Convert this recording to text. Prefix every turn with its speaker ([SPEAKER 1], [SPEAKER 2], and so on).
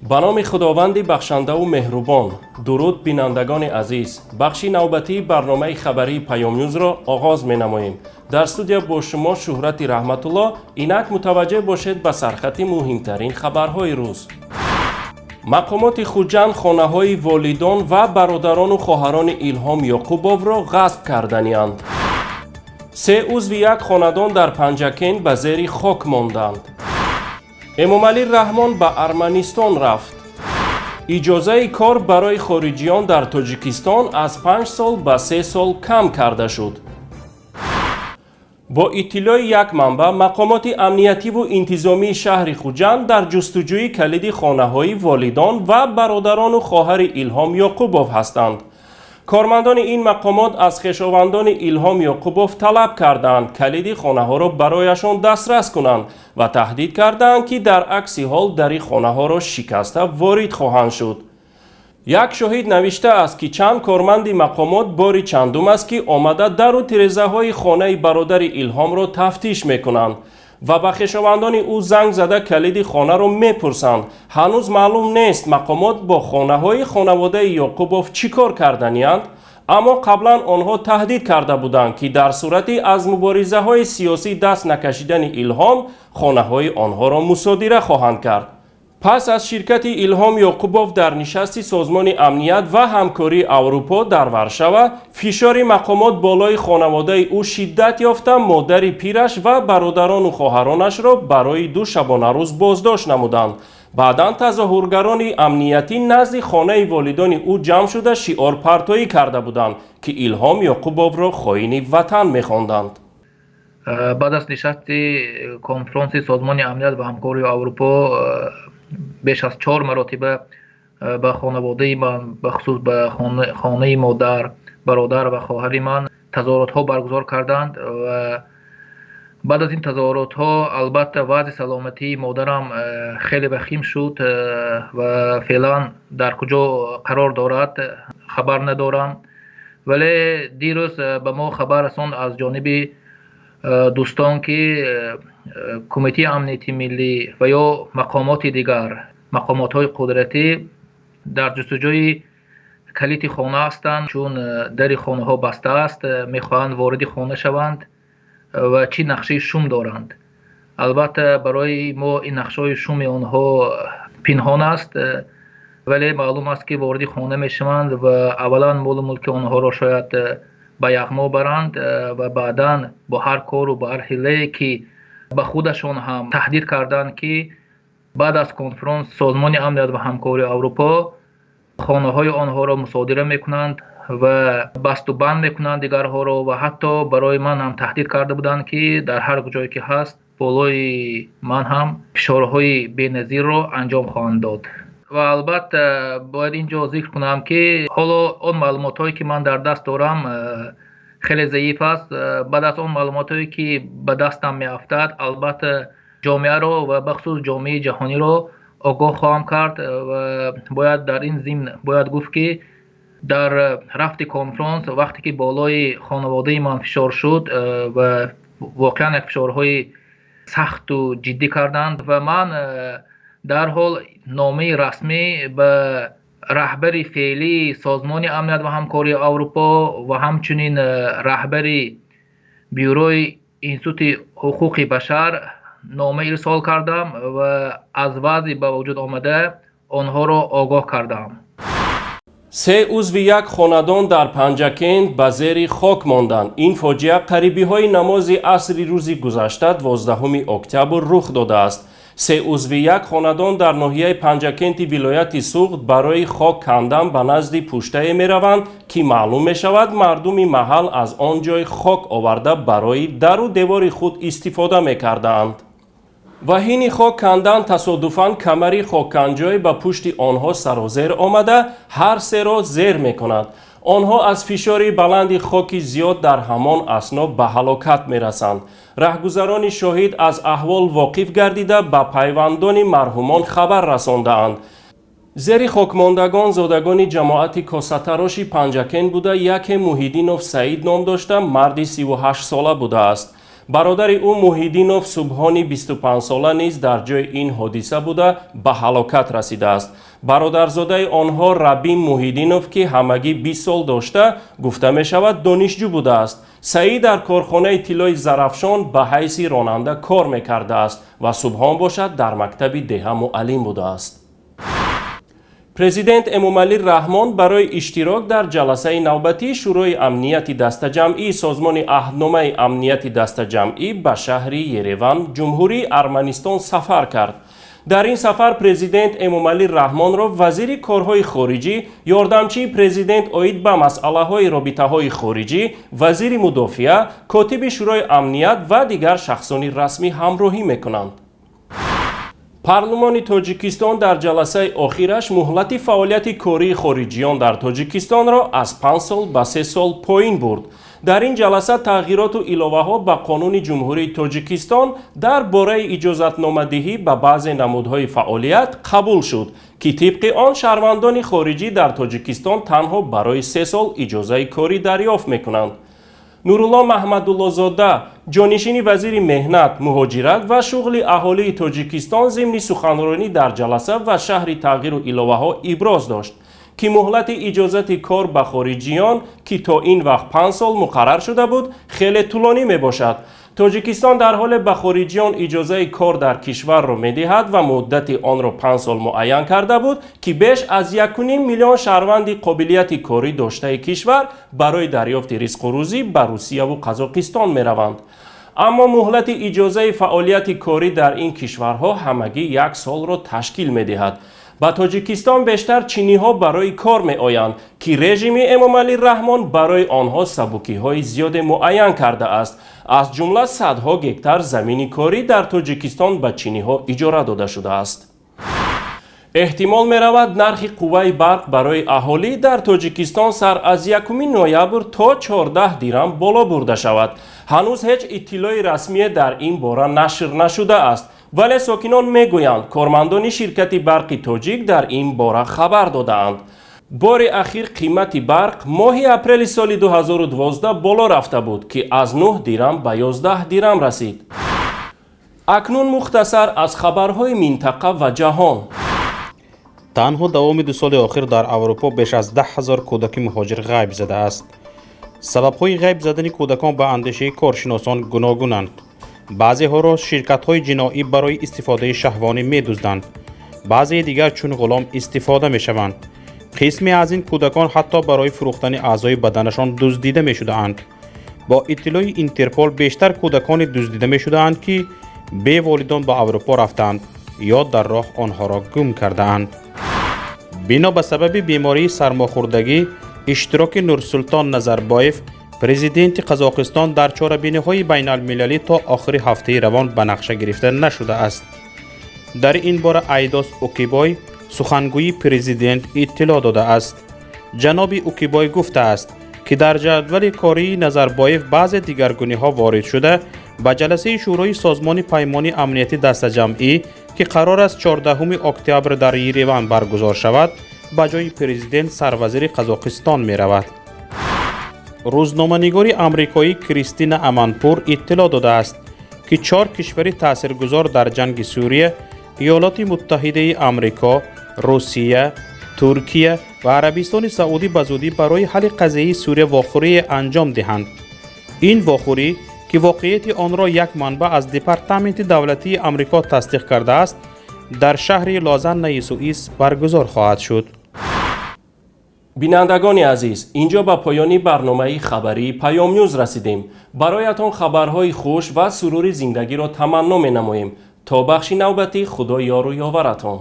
[SPEAKER 1] Ба номи Худованди бахшандаву меҳрубон. Дуруд, бинандагони азиз. Бахши навбатии барномаи хабарии Паёмнюзро оғоз менамоем. Дар студия бо шумо Шӯҳрати Раҳматулло. Инак мутаваҷҷеҳ бошед ба сархати муҳимтарин хабарҳои рӯз. Мақомоти Хуҷанд хонаҳои волидон ва бародарону хоҳарони Илҳом Ёқубовро ғасб карданианд. Се узви як хонадон дар Панҷакент ба зери хок монданд. Эмомалӣ Раҳмон ба Арманистон рафт. Иҷозаи кор барои хориҷиён дар Тоҷикистон аз 5 сол ба 3 сол кам карда шуд. Бо иттилои як манбаъ, мақомоти амниятиву интизомии шаҳри Хуҷанд дар ҷустуҷӯи калиди хонаҳои волидон ва бародарону хоҳари Илҳом Ёқубов ҳастанд. Кормандони ин мақомот аз хешовандони Илҳом Ёқубов талаб карданд, калиди хонаҳоро барояшон дастрас кунанд ва таҳдид карданд, ки дар акси ҳол дари хонаҳоро шикаста ворид хоҳанд шуд. Як шоҳид навиштааст, ки чанд корманди мақомот бори чандум аст, ки омада дару тирезаҳои хонаи бародари Илҳомро тафтиш мекунанд ва ба хешовандони ӯ занг зада, калиди хонаро мепурсанд. Ҳанӯз маълум нест, мақомот бо хонаҳои хонаводаи Ёқубов чӣ кор карданианд, аммо қаблан онҳо таҳдид карда буданд, ки дар сурати аз муборизаҳои сиёсӣ даст накашидани Илҳом хонаҳои онҳоро мусодира хоҳанд кард. Пас аз ширкати Илҳом Ёқубов дар нишасти Созмони амният ва ҳамкории Аврупо дар Варшава, фишори мақомот болои хонаводаи ӯ шиддат ёфта, модари пираш ва бародарону хоҳаронашро барои 2 шабонарӯз боздошт намуданд. Баъдан тазоҳургарони амниятӣ назди хонаи волидони ӯ ҷамъ шуда, шиорпартоӣ карда буданд, ки Илҳом Ёқубовро хоини ватан мехонданд.
[SPEAKER 2] Баъд аз нишасти конфронси Созмони амният ва ҳамкории Аврупо беш аз чор маротиба ба хонаводаи ман, бахусус ба хонаи модар, бародар ва хоҳари ман тазоҳуротҳо баргузор карданд. Ва баъд аз ин тазоҳуротҳо, албатта, вазъи саломатии модарам хеле вахим шуд ва феълан дар куҷо қарор дорад, хабар надорам. Вале дирӯз ба мо хабар расонд аз ҷониби дӯстон, ки Кумитаи амнияти миллӣ ва ё мақомоти дигар, мақомотҳои қудратӣ дар ҷустуҷӯи калити хона ҳастанд, чун дари хонаҳо баста аст, мехоҳанд вориди хона шаванд ва чӣ нақшаи шум доранд. Албатта, барои мо ин нақшаҳои шуми онҳо пинҳон аст, вале маълум аст, ки вориди хона мешаванд ва аввалан молу мулки онҳоро шояд ба яғмо баранд ва баъдан бо ҳар кору бо ҳар ҳилае, ки ба худашон ҳам таҳдид карданд, ки баъд аз конфронс Созмони амният ва ҳамкории Аврупо хонаҳои онҳоро мусодира мекунанд ва басту банд мекунанд дигарҳоро. Ва ҳатто барои ман ҳам таҳдид карда буданд, ки дар ҳар ҷое ки ҳаст, болои ман ҳам фишорҳои беназирро анҷом хоҳанд дод. Ва албатта, бояд ин ҷо зикр кунам, ки ҳоло он маълумотҳое, ки ман дар даст дорам, хеле заиф аст. Баъд аз он маълумотҳое, ки ба дастам меафтад, албатта, ҷомеаро ва бахусус ҷомеаи ҷаҳониро огоҳ хоҳам кард. Ва бояд дар ин зимн бояд гуфт, ки дар рафти конфронс, вақте ки болои хонаводаи ман фишор шуд ва воқеан як фишорҳои сахту ҷиддӣ карданд, ва ман дарҳол номаи расмӣ ба раҳбари феълии Созмони амният ва ҳамкории Аврупо ва ҳамчунин раҳбари бюрои Институти ҳуқуқи башар нома ирсол кардам ва аз вазъи ба вуҷуд омада онҳоро огоҳ кардам.
[SPEAKER 1] Се узви як хонадон дар Панҷакент ба зери хок монданд. Ин фоҷиа қарибиҳои намози асри рӯзи гузашта, 12 октябр, рух додааст. Се узви як хонадон дар ноҳияи Панҷакенти вилояти Суғд барои хок кандан ба назди пуштае мераванд, ки маълум мешавад, мардуми маҳал аз он ҷой хок оварда, барои дару девори худ истифода мекардаанд. Ва ҳини хок кандан тасодуфан камари хокканҷой ба пушти онҳо сарозер омада, ҳар серо зер мекунад. Онҳо аз фишори баланди хоки зиёд дар ҳамон асно ба ҳалокат мерасанд. Раҳгузарони шоҳид аз аҳвол воқиф гардида, ба пайвандони марҳумон хабар расондаанд. Зери хокмондагон зодагони ҷамоати Косатароши Панҷакент буда, яке Муҳиддинов Саид ном дошта, марди 38 сола будааст. Бародари ӯ Муҳиддинов Субҳони 25-сола низ дар ҷои ин ҳодиса буда, ба ҳалокат расидааст. Бародарзодаи онҳо Рабим Муҳиддинов, ки ҳамагӣ 20 сол дошта, гуфта мешавад, донишҷӯ будааст. Саид дар корхонаи тиллои Зарафшон ба ҳайси ронанда кор мекардааст ва Субҳон бошад, дар мактаби деҳа муаллим будааст. Президент Эмомалӣ Раҳмон барои иштирок дар ҷаласаи навбатии Шӯрои амнияти дастаҷамъии Созмони Аҳдномаи Амнияти Дастаҷамъӣ ба шаҳри Ереван, Ҷумҳурии Арманистон, сафар кард. Дар ин сафар президент Эмомалӣ Раҳмонро вазири корҳои хориҷӣ, ёрдамчии президент оид ба масъалаҳои робитаҳои хориҷӣ, вазири мудофиа, котиби Шӯрои амният ва дигар шахсони расмӣ ҳамроҳӣ мекунанд. Парлумони Тоҷикистон дар ҷаласаи охираш муҳлати фаъолияти кории хориҷиён дар Тоҷикистонро аз 5 сол ба 3 сол поин бурд. Дар ин ҷаласа тағйироту иловаҳо ба Қонуни Ҷумҳурии Тоҷикистон дар бораи иҷозатномадиҳӣ ба баъзе намудҳои фаъолият қабул шуд, ки тибқи он шаҳрвандони хориҷӣ дар Тоҷикистон танҳо барои 3 сол иҷозаи корӣ дарёфт мекунанд. Нурулло Маҳмадуллозода, ҷонишини вазири меҳнат, муҳоҷират ва шуғли аҳолии Тоҷикистон, зимни суханронӣ дар ҷаласа ва шарҳи тағйиру иловаҳо иброз дошт, ки муҳлати иҷозати кор ба хориҷиён, ки то ин вақт 5 сол муқаррар шуда буд, хеле тӯлонӣ мебошад. Тоҷикистон дар ҳоле ба хориҷиён иҷозаи кор дар кишварро медиҳад ва муддати онро 5 сол муайян карда буд, ки беш аз 1,5 миллион шаҳрванди қобилияти корӣ доштаи кишвар барои дарёфти ризқу рӯзӣ ба Русияву Қазоқистон мераванд, аммо муҳлати иҷозаи фаъолияти корӣ дар ин кишварҳо ҳамагӣ як солро ташкил медиҳад. Ба Тоҷикистон бештар чиниҳо барои кор меоянд, ки режими Эмомалӣ Раҳмон барои онҳо сабукиҳои зиёде муайян кардааст. Аз ҷумла садҳо гектар замини корӣ дар Тоҷикистон ба чиниҳо иҷора дода шудааст. Эҳтимол меравад, нархи қувваи барқ барои аҳолӣ дар Тоҷикистон сар аз 1 ноябр то 14 дирам боло бурда шавад. Ҳанӯз ҳеҷ иттилои расмие дар ин бора нашр нашудааст, вале сокинон мегӯянд, кормандони ширкати Барқи Тоҷик дар ин бора хабар додаанд. Бори ахир қимати барқ моҳи апрели соли 2012 боло рафта буд, ки аз 9 дирам ба 11 дирам расид. Акнун мухтасар аз хабарҳои минтақа ва ҷаҳон.
[SPEAKER 3] Танҳо давоми 2 соли охир дар Аврупо беш аз 10 000 кӯдаки муҳоҷир ғайб задааст. Сабабҳои ғайб задани кӯдакон ба андешаи коршиносон гуногунанд. Баъзеҳоро ширкатҳои ҷиноӣ барои истифодаи шаҳвонӣ медузданд, баъзеи дигар чун ғулом истифода мешаванд. Қисме аз ин кӯдакон ҳатто барои фурӯхтани аъзои баданашон дуздида мешудаанд. Бо иттилои Интерпол, бештар кӯдаконе дуздида мешудаанд, ки беволидон ба Аврупо рафтаанд ё дар роҳ онҳоро гум кардаанд. Бино ба сабаби бемории сармохӯрдагӣ, иштироки Нурсултон Назарбоев, президенти Қазоқистон, дар чорабиниҳои байналмилалӣ то охири ҳафтаи равон ба нақша гирифта нашудааст. Дар ин бора Айдос Окибой, сухангӯи президент, иттилоъ додааст. Ҷаноби Окибой гуфтааст, ки дар ҷадвали кории Назарбоев баъзе дигаргуниҳо ворид шуда, ба ҷаласаи Шӯрои Созмони Паймони Амнияти Дастаҷамъӣ, ки қарор аст 14 октябр дар Ереван баргузор шавад, ба ҷои президент сарвазири Қазоқистон меравад. Рӯзноманигори амрикоӣ Кристина Аманпур иттилоъ додааст, ки чор кишвари таъсиргузор дар ҷанги Сурия — Иёлоти Муттаҳидаи Амрико, Русия, Туркия ва Арабистони Саудӣ — ба зудӣ барои ҳалли қазияи Сурия вохӯрие анҷом диҳанд. Ин вохӯрӣ, ки воқеияти онро як манбаъ аз Департаменти давлатии Амрико тасдиқ кардааст, дар шаҳри Лозаннаи Суис баргузор хоҳад шуд.
[SPEAKER 1] Бинандагони азиз, инҷо ба поёни барномаи хабарии Паёмнюз расидем. Бароятон хабарҳои хуш ва сурури зиндагиро таманно менамоем. То бахши навбатӣ, Худо ёру ёваратон.